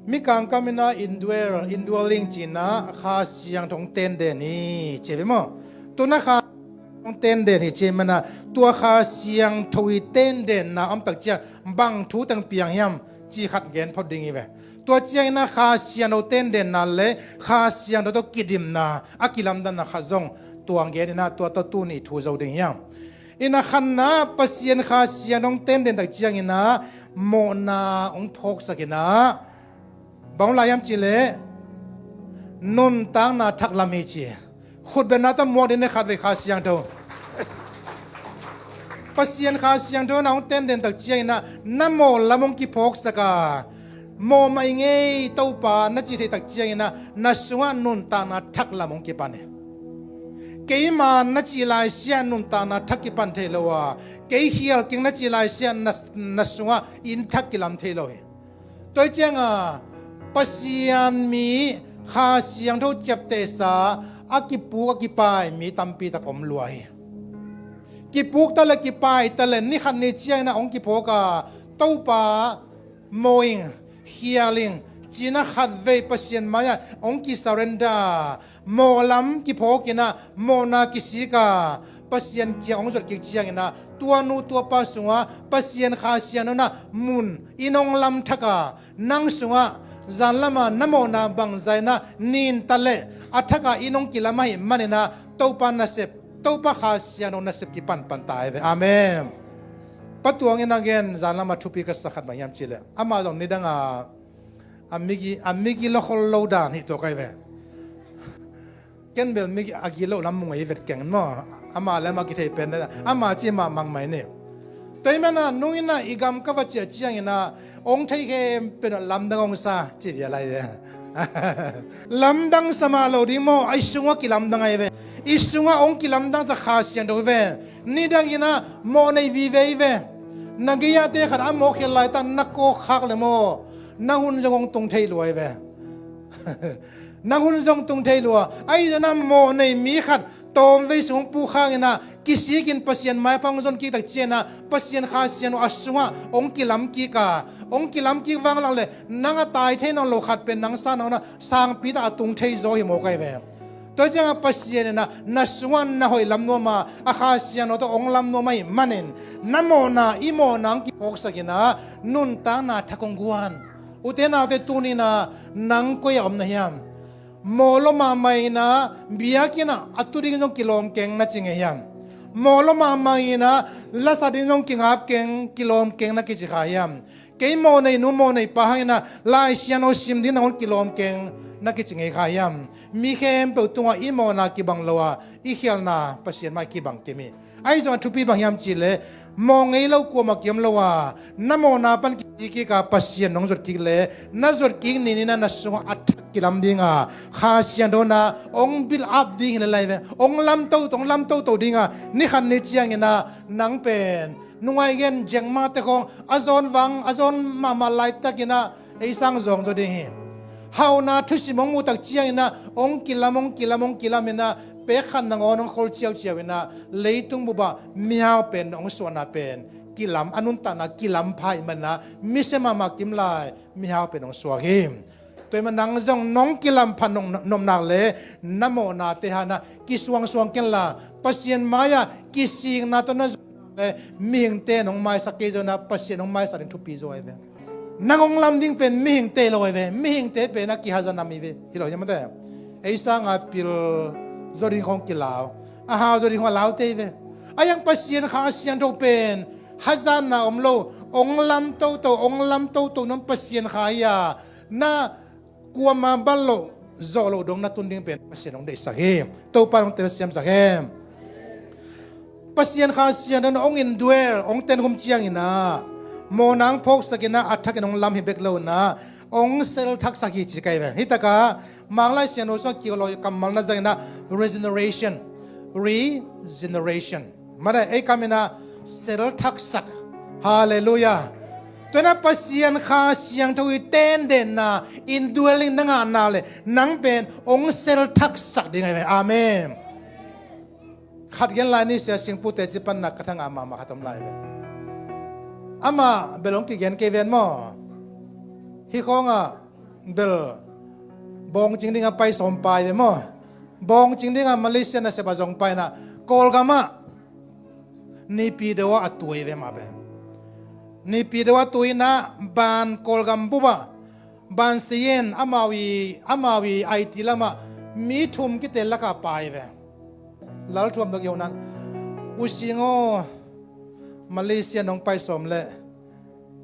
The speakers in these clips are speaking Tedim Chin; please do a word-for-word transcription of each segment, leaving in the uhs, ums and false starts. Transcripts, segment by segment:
Mikang kam in ah indwell, indwelling ci-in ah Kha Siangtho hong tenden hi ci ve maw? Tu-in ah Kha Siangtho hong tenden hi ci ahih manin ah tua Kha Siangtho i tendenna om tak ciang bang thu teng piang hiam ci khat gen phot ding hi ve. Tua ciangin ah Kha Siangtho tendenna le Kha Siangtho tawh kidimna a kilamdanna khat zong tua gen in ah tua tawh tuni thu zo ding hiam? In ah khatna, Pasian Kha Siangtho hong tenden tak ciangin ah mawhna hong phawksak in ah bang hong la hiam cih leh nuntakna thak lam hi ci. Khutbetna tawh muak ding ni khat vei Kha Siangtho. Pasian Kha Siangtho na hong tenden tak ciangin ah na mawh lam hong kiphawksak a, mawh mah ing ei Topa na cih theih tak ciangin ah na sungah nuntakna thak lam hong kipan hi. Keima na cih laisiah nuntakna thak kipan thei lo a, kei khial keng na cih laisiah na, na sungah inn thak kilam thei lo hi. Tua hi ciangah Pasian mi, Kha Siangtho ciaptehsa a kipuk a kipai mi tampi tak om lua hi. Kipuk ta le kipai ta le ni khat ni ciangin ah hong kiphawk a, Topa, mawh ing, khial ing ci-in ah khat vei Pasian mai-ah hong kisurrender, mawh lam kiphawk in ah mawhna kisik a, Pasian kiang hong zot kik ciangin ah tua nu tua pa sungah Pasian Kha Siangtho in ah mun in hong lam thak a, nang sungah zan lam a na mawhna bangzah in ah nin ta leh a thak a inn hong kilam ahih manin ah Topa nasep, Topa Kha Siangtho nasep kipanpan ta hi ve. Amen. Pa Tuang in a gen zan lam a thupi ka sa khat bang hiam cih leh amah zong nidang a a migi, a migi lokhol lo dan hi tua ka hi ve. Ken bel migi a gilo lam mung a i vet keng maw? Amah le amah kithei pen le amah ci mah mang mai ni. Tua ahih manin ah nung in ah i gam ka va ciah ciangin ah hong thei khempeuh in ah lamdang hong sa ci vial lai ve. Lamdang sa mah lo ding maw, i sungah kilamdang ahi ve. I sungah hong kilamdang sa Kha Siangtho hi ve. Nidang in ah mawh nei vive hi ve. Na gei-a te khat a mawh khial laitak na kawkkhak le maw, na hun zong hong tung thei lua hi ve. Na hun zong tung thei lua. Ahi zongin ah mawh nei mi khat tawmvei sung hong pukkhak in ah kisikin Pasian maipha hong zon kik tak ciangin ah Pasian Kha Siangtho a sungah hong kilam kik a, hong kilam kik vang lak leh nang a tai thei nawn lo khat pen nang sang nangawn ah sangpi tak a tung thei zaw hi mawk ahi ve. Tua ciangah Pasian in ah na sungah na hoih lam nuam a, a Kha Siangtho tawh hong lam nuam ahih manin na mawhna, i mawhna hong kiphawksak in ah nuntakna thak hong guan. Ute naute, tuni in ah nang koi ah om na hiam? Mawh lua mahmah in ah biakinn ah a tu ding zong kilawm keng na ci ngei hiam? Mawh lua mahmah in ah lasa ding zong kingap keng, kilawm keng na kici kha hiam? Kei mawh nei nu mawh nei pa hang in ah Lai Siangtho sim ding nangawn kilawm keng na kici ngei kha hiam? Mi khempeuh tungah i mawhna kibang lo a, i khialhna Pasian mai kibang kim hi. Ahi zongin a thupi bang hiam cih leh mawh ngei lo kuamah kiom lo a, na mawhna pan kikik a Pasian nong zot kik leh na zot kik ni in ah na sungah a thak kilam ding a, Kha Siangtho in ah hong build up ding hi le lai ve. Hong lam toto, hong lam toto ding a, ni khat ni ciangin ah nang pen nungai gen Jack Ma te khawng a zawn vang, a zawn mahmah laitak in ah ei sang zawng zaw ding hi. Hauhna thusim hong muh tak ciangin ah hong kilam, hong kilam, hong kilam in ah pek khat nangawn hong khol ciauciau in ah leitung bup ah mihau pen hong suahna pen kilam, a nuntakna kilam pha ahih manin ah misia mahmah kim lai mihau pen hong suak hi. Tua ahih manin nang zong nong kilam pha nong, nong nak leh na mawhnate hang ah kisuangsuang ken la, Pasian mai-ah kisikna tawh na zon leh mihingte nong maisak kei zongin ah Pasian hong maisak ding thupi zaw ahi ve. Nang hong lam ding pen mihingte lo ahi ve. Mihingte pen a kihazat nam hi ve. Hi lo hiam mate? Ei sanga pil zaw ding khawng kilau, a hau zaw ding khawng a laute hi ve. Ahi hang Pasian Kha Siangtho pen hazatna om lo, hong lam toto, hong lam toto nong Pasian Kha hi a, na kuamah bal loh, zawh loh dong na tun ding pen Pasian hong deihsak hi. Topa hong telsiamsak hi. Pasian Kha Siangtho in hong indwell, hong tenkhum ciangin ah mawhna hong phawksak in ah a thakin hong lam hi bek lo in ah hong sel thaksak hi ci ka hi ve. Hi takah Mang Lai Siangtho sungah kilawi kammal na zangin ah regeneration, regeneration. Mate, ei kam in ah sel thaksak. Halleluiah. Tua in ah Pasian Kha Siangtho i tendenna, indwelling na ngahna leh nang pen hong sel thaksak ding ahi ve. Amen. Khat gen lai ni, Sia Singpu teci panna ka thangah mahmah khat om lai ve. Amah bel hong kigen kei ven maw? Hih khawngah bel bawngcing dingah pai sawm pai ve maw. Bawngcing dingah Malaysia nasep a zong pai inah Kawlgamah Naypyidaw ah a tuai ve mah ve. Naypyidaw ah tuai inah ban Kawlgam bupah ban seien amau i amau i I T lamah mi thum kite lakah pai ve. Lalthuam dok yonan, "U Sing aw, Malaysia nong pai sawm leh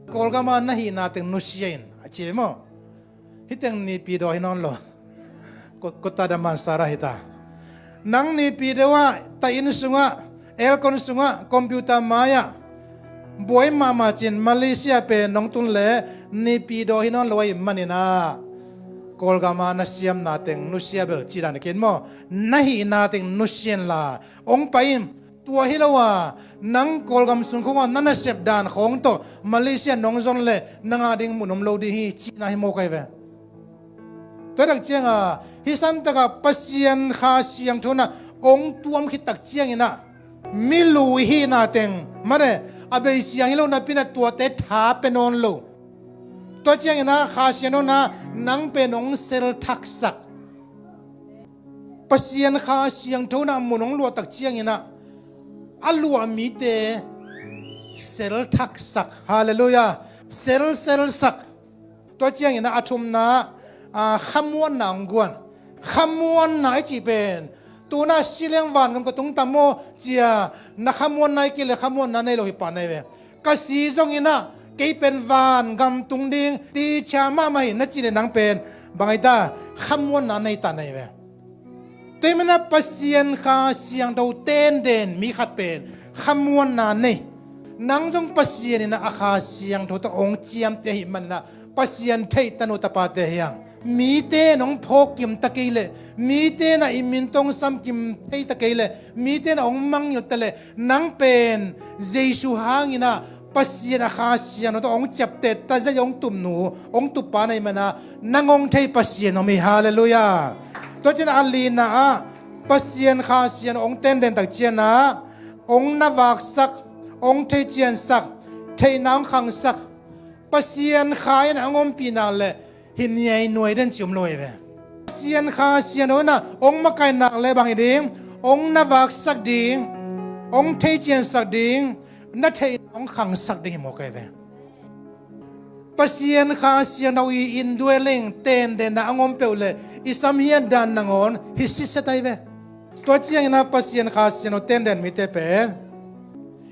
Kawlgamah na hihna teng nusia in," a ci ve maw. Hih teng Naypyidaw hi nawn lo. Ko-, Kota Damansara hi ta. Nang Naypyidaw ah, ta inn sungah, aircon sungah, computer mai-ah buai mahmah cin Malaysia pen nong tun leh Naypyidaw hi nawn lo ahih maninah Kawlgamah na siamna teng nusia bel ci dan ken maw. Na hihna teng nusia inla hong pai in. Tua hi lo a, nang Kawlgam sung khawngah na nasep dan khawng tawh Malaysia nong zon leh nang a ding mun om lo ding hi cihna hi maw kai ve. Tua tak ciangah hih santakah Pasian Kha Siangtho inah hong tuam khit tak cianginah mi lui hihna teng mate a bei siang hi lo napi inah tuate tha pia nawn lo. Tua cianginah Kha Siangtho inah nang pen hong sel thaksak. Pasian Kha Siangtho inah mun hong luah tak cianginah a luah mite sel thaksak. Halleluiah. Sel, sel sak. Tua cianginah a thumna, a, khamuanna hong guan. Khamuanna i cih pen tunah si leng vangam ka tung tam maw cia, na khamuanna i kei leh khamuanna nei lo hi pah nei ve. Ka si zonginah kei pen vangam tung ding teacher mahmah hi na cih leh nang pen bang hi ta, khamuanna nei ta nei ve. Tua hi manah Pasian Kha Siangtho tenden mi khat pen khamuanna nei. Nang zong Pasian inah a Kha Siangtho tawh hong ciamteh ahih manah Pasian theih tanu tapate hi hang. Mite in hong phawkkim ta kei leh, mite inah i min tawh hong samkim thei ta kei leh, mite inah hong mangngilh ta leh, nang pen Jesu hanginah Pasian a Kha Siangtho tawh hong ciapteh ta, zai hong tupnu, hong tuppa na hih manah nang hong thei Pasian om hi. Halleluiah. Tua cianah a lina ah Pasian Kha Siangtho hong tenden tak cianah hong navaksak, hong theiciansak, theihna hong khangsak. Pasian Kha in hong ompih nak leh hi niainuai den ci om lo hi ve. Pasian Kha Siangtho inah hong makaih nak leh bang hi ding, hong navaksak ding, hong theiciansak ding, na theihna hong khangsak ding hi maw kai ve. Pasian Kha Siangtho i indwelling tendenna hong om peuh leh i samhiat dan nangawn hi sitset ai ve. Tua cianginah Pasian Kha Siangtho tenden mite pen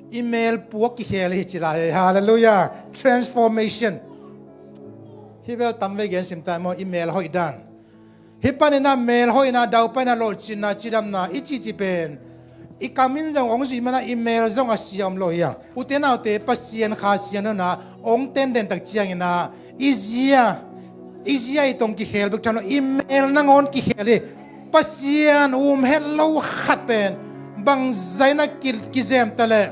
i mel puak kikhel hi ci lai. Halleluiah. Transformation. Hih bel tam vei gen sim ta maw, i mel hoih dan. Hih paninah mel hoihna, daupaina, lawhcinna, cidamna i cihcih pen i kam in zong hong zuih manah i mel zong a sia om lo hi a. Ute naute, Pasian Kha Siangtho inah hong tenden tak cianginah i zia, i zia i tong kikhel bek tham lo, i mel nangawn kikhel hi. Pasian um het lo khat pen bangzah inah ki, kizem ta leh,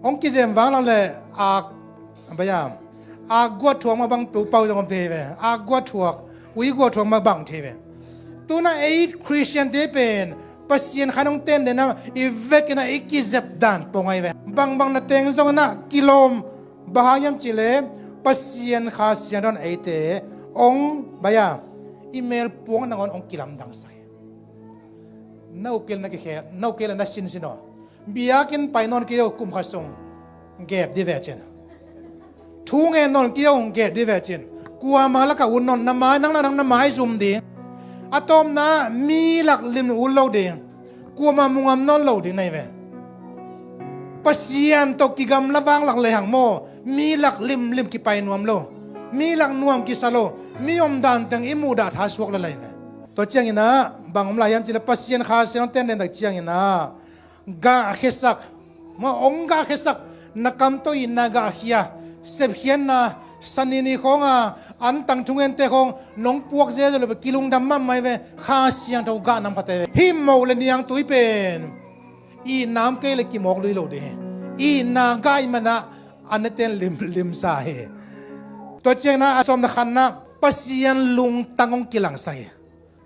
hong kizem vang lo leh a, a bai a, a guahthuak mah bang pau zong om thei ve. A guahthuak, ui guahthuak mah bang thei ve. Tunah ei Khristiante pen Pasian Kha in hong tenden a i vekinah i kizep dan pong ai ve. Bangbang na teng zonginah kilawm. Bang hang hiam cih leh Pasian Kha Siangtho in eite hong bai a, i mel puak nangawn hong kilamdangsak hi. Na uk kei leh na kikhel, na uk kei leh na sinsin aw. Biakinn pai nawn kei aw, kum khat sung gep dih ve cin. Thu ngen nawn kei aw, gep dih ve cin. Kuamah lakah ut nawn, na mai, nang lah nang na mai zum ding. A tawpna mi lak limlim ut lo ding. Kuamah mu ngam nawn lo ding na hi ve. Pasian tawh kigamla vanglak lehang maw, mi lak limlim kipai nuam lo, mi lak nuam kisa lo, mi omdan teng i muhdah tha suak lel hi ve. Tua cianginah bang om lai hiam cih leh Pasian Kha Siangtho tenden tak cianginah gahkhiasak, maw, hong gahkhiasak, na kam tawh itna gahkhia, sepkhiatna, sanini khawnga antang thungente khawng nong puak zelzel uh pen kilungdam mahmah hi ve. Kha Siangtho gah nam khat hi ve. Hih moh le niangtui pen itna om kei leh kimawk lui lo ding hi. Itna gah ahih manah a neten limlim sa hi. Tua cianginah a sawmna khatna, Pasian lungtang hong kilangsak hi.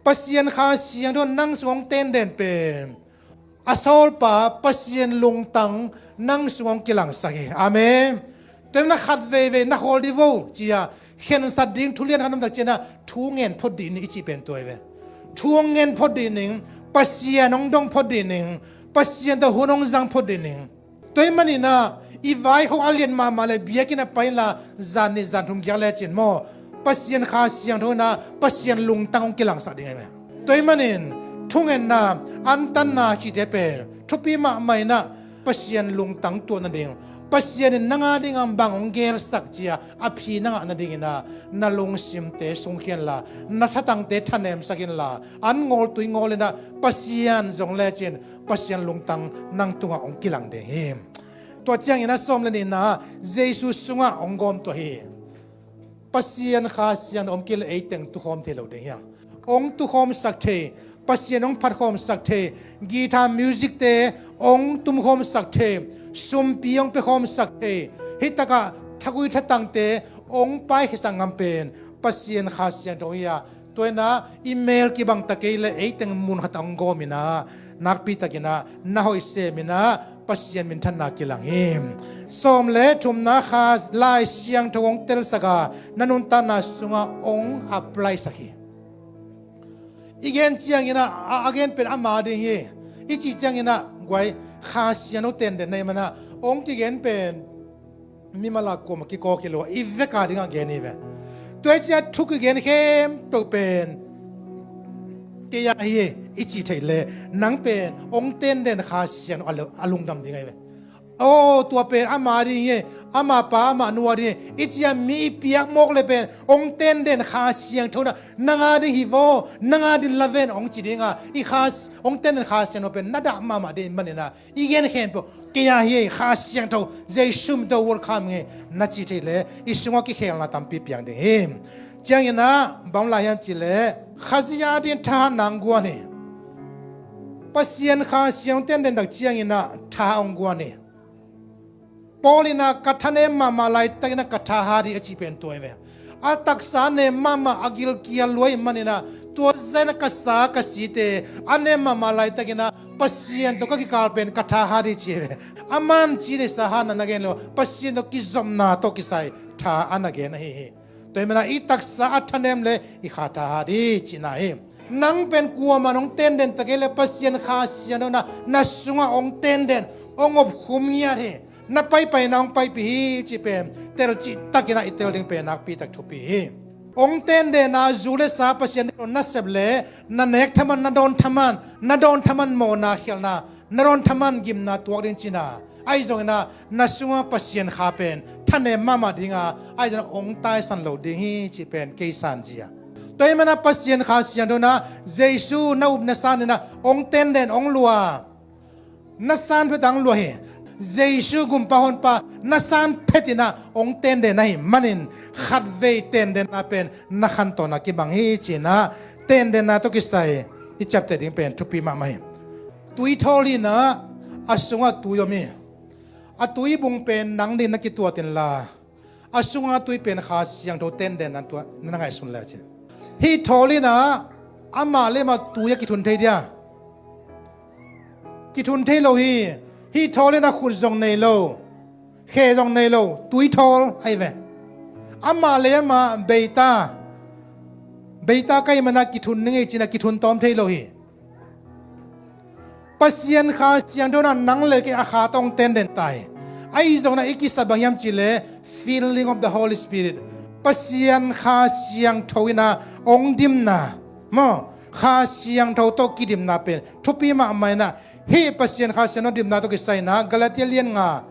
Pasian Kha Siangtho in nang sung hong tenden pen a sawlpa Pasian lungtang nang sung hong kilangsak hi. Amen. Tua hi manah khat veivei na khawl dih vo ci-a Khensat ding thu lian khat om tak ciangin ah thu ngen phot dih ning i cih pen tua hi ve. Thu hong ngen phot dih ning, Pasian hong dong phot dih ning, Pasian tawh hun hong zang phot dih ning. Tua ahih manin ah i vaikhak a lian mahmah leh biakinn ah pai inla, zan nih zan thum giak lecin maw, Pasian Kha Siangtho in ah Pasian lungtang hong kilangsak ding ahi ve. Tua ahih manin thungetna, antanna cihte pen thupi mahmah in ah Pasian lungtang tuah nading, Pasian in nang a dingin bang hong gelsak ci-a a phi na ngah nadingin ah na lungsimte sungkhia inla, na thatangte thanemsak inla, an ngawl tui ngawl in ah Pasian zong lecin Pasian lungtang nang tungah hong kilang ding hi. Tua ciangin ah sawm le nihna, Jesu sungah hong gawm tuah hi. Pasian Kha Siangtho om kei leh ei teng tukhawm thei lo ding hi hang. Hong tukhawmsak thei, Pasian hong phatkhawmsak thei, guitar music-te hong tumkhawmsak thei, sumpi hong piakhawmsak thei, hih takah thagui thatangte hong paikhiasak ngam pen Pasian Kha Siangtho hi a, tua in ah i mel kibang ta kei leh ei teng mun khat ah hong gawm in ah, nakpi takin ah na hoih sem in ah Pasian minthanna kilang hi. Sawm le thumna, Kha Lai Siangtho hong telsak a, na nuntakna sungah hong apply sak hi. I gen ciangin ah, a, a gen pen ama ding hi. I cih ciangin ah, guai, Kha Siangtho tenden na hih man ah hong kigen pen mimal a kuamah kikaw kei lo a, i vek a dingah gen hi ve. Tua hi ciah thu kigen khempeuh pen kei a hi hi i cih theih leh nang pen hong tenden Kha Siangtho a lu-, a lungdam ding ahi ve. Aw, tua pen ama ding hi, ama pa ama nu a ding hi i ci-a mi i piak mawk leh pen hong tenden Kha Siangtho in ah nang a ding hi vaw, nang a ding la ven hong ci ding a, i Kha, hong tenden Kha Siangtho pen na dah mahmah ding ahih manin ah i gen khempeuh kei a hi hi, Kha Siangtho, Jesu min tawh welcome ing hi na cih theih leh i sungah kikhelna tampi piang ding hi. Ciangin ah bang om lai hiam cih leh Khazih a dingin thahatna hong guan hi. Pasian Kha Siangtho tenden tak ciangin ah tha hong guan hi. Paul in ah ka thanem mahmah laitakin ah ka tha hat hi a cih pen tua hi ve. A taksa nem mahmah a gilkial lua ahih manin ah tua zah in ah ka sa ka site a nem mahmah laitakin ah Pasian tawh ka kikal pen ka tha hat hi ci hi ve. Aman ci le sa hatna na gen lo, Pasian tawh kizopna tawh kisai tha a na gen ahi hi. Tua ahih manin ah i taksa a thanem leh i kha tha hat hi cihna hi. Nang pen kuamah in hong tenden ta kei leh Pasian Kha Siangtho in ah na sungah hong tenden, hong opkhum ngiat hi. Na paipaina hong paipih hi cih pen telcih takin ah i tel ding pen nakpi tak thupi hi. Hong tendenna zu le sa Pasian deih lo na sep leh na nek thaman, na dawn thaman, na dawn thaman mawhna khialhna, na dawn thaman gimna tuak ding cihna. Ahi zongin ah na sungah Pasian Kha pen thanem mahmah ding a, ahi zongin ah hong taisan lo ding hi cih pen kei sanzia. Tua ahih manin ah Pasian Kha Siangtho in ah Jesu na up na san in ah hong tenden hong lua. Na san phet a hong lua hi. Jesu gumpa honpa na san phet in ah hong tenden ahih manin khatvei tendenna pen na khantohna kibang hi ci-in ah tendenna tawh kisai i ciapteh ding pen thupi mahmah hi. Tuithawl hi in ah a sungah tui om hi. A tuibung pen nang dingin na kituat inla, a sunga tui pen Kha Siangtho tenden nan tua na ngaihsun le a ci. Hih thawl in ah amah le amah tui a kithun thei dia? Kithun thei lo hi. Hih thawl in ah khut zong nei lo, khe zong nei lo, tuithawl ahi ve. Amah le amah beita, beita ka hih manin ah kithun ning ei ci-in ah kithun tawm thei lo hi. Pasian Kha Siangtho in ah nang le kei a kha tawh hong tenden ta hi. Ahi zongin ah i kisap bang hiam cih leh filling of the Holy Spirit. Pasian Kha Siangtho in ah hong dimna, maw, Kha Siangtho tawh kidimna pen thupi mahmah in ah, hih Pasian Kha Siangtho dimna tawh kisai in ah Galatia lian nga,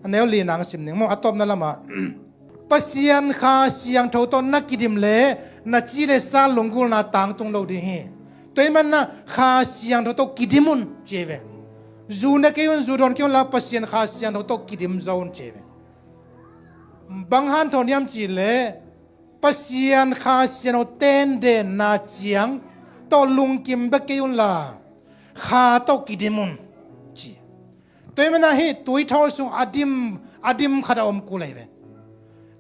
a neu li na hong sim ning maw, a tawpna lamah Pasian Kha Siangtho tawh na kidim leh na ci le sa lunggulhna tangtung lo ding hi. Tua ahih manin ah Kha Siangtho tawh kidim un ci hi ve. Zu ne kei un, zu dawn kei unla, Pasian Kha Siangtho tawh kidim zo un ci hi ve. Bang hanthawn hiam cih leh Pasian Kha Siangtho tendenna ciang tawh lungkim bek kei unla, Kha tawh kidim un ci. Tua ahih manin ah hih tuithawl sung a dim, a dim khat a om kul ahi ve.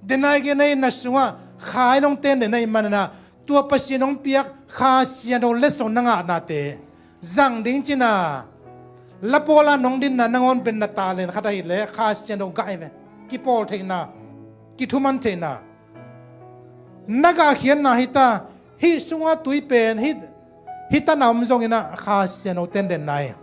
Denai genai na sungah Kha in hong tenden ahih manin ah tua Pasian hong piak Kha Siangtho letsong na ngahnate zang ding ci-in ah, la pawl a nong dinna nangawn pen na talent khat ahih leh Kha Siangtho gah ahi ve. Kipawl theihna, kithuman theihna. Na gahkhiatna hi ta, hih sunga tui pen hih, hih tana om zongin ah Kha Siangtho tendenna hi.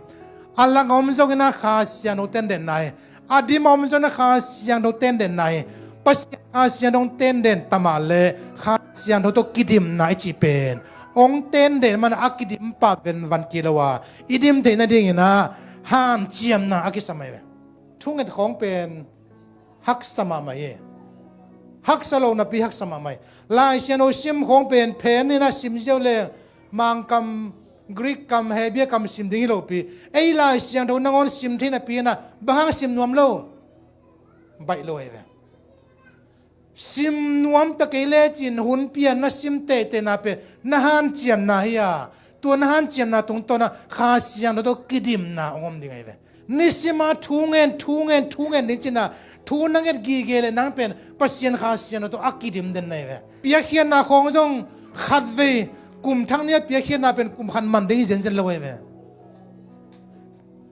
A langa om zongin ah Kha Siangtho tendenna hi. A dima om zongin ah Kha Siangtho tendenna hi. Pasian Kha Siangtho tenden tamah le Kha Siangtho tawh kidimna i cih pen hong tenden man a kidim pah venvan kilo a i dim theih nadingin ah hanciamna a kisam ahi ve. Thunget khawng pen haksa mahmah hi. Haksa lo napi haksa mahmah hi. Lai Siangtho sim khawng pen phen in ah sim ziau le Mangkam, Greek kam, Hebrew kam sim ding hi lopi. Ei Lai Siangtho nangawn sim thei napi in ah bang hang sim nuam lo? Baih lo ahi ve. Sim nuam ta kei lecin hun pia na sim tehtehna pen na hanciamna hi a, tua na hanciamna tungtawn ah Kha Siangtho tawh kidimna hong om ding ahi ve. Nisima thu ngen, thu ngen, thu ngen ding cin ah thu na nget gige le nang pen Pasian Kha Siangtho tawh a kidim den na hi ve. Piakkhiatna khawng zong khatvei kum thak ni a piakkhiatna pen kum khat man ding hi zenzen lo ahi ve.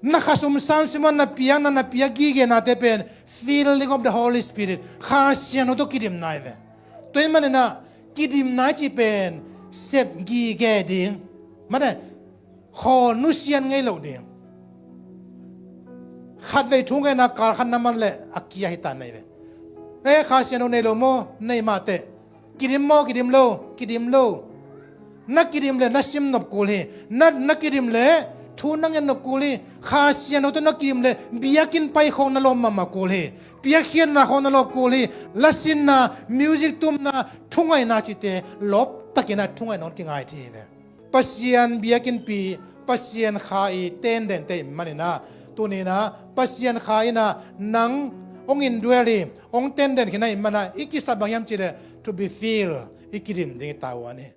Na khasum sansim a na piakna, na piak gigenate pen filling of the Holy Spirit, Kha Siangtho tawh kidimna hi ve. Tua ahih manin ah kidimna i cih pen sep gige ding, mate, khawl nusiat ngei loh ding. Khatvei thu ngen a kal khat na man leh a kia hi ta na hi ve. E, Kha Siangtho nei lo maw? Nei mah teh. Kidim maw, kidim lo? Kidim lo. Na kidim le na sim nop kul hi. Na, na kidim le thu na ngen nop kul hi. Kha Siangtho tawh na kidim le biakinn pai khawng na lawp mahmah kul hi. Piakkhiatna khawng na lawp kul hi. Lasinna, music tumna, thungaihna cihte lawp takin ah thungaihna hong kingai thei hi ve. Pasian biakinnpi, Pasian Kha i tendente i hih manin ah, tuni in ah Pasian Kha in ah nang hong indwell hi, hong tenden khin ahih manin ah i kisap bang hiam cih leh to be filled, i kidim ding i tavuan hi.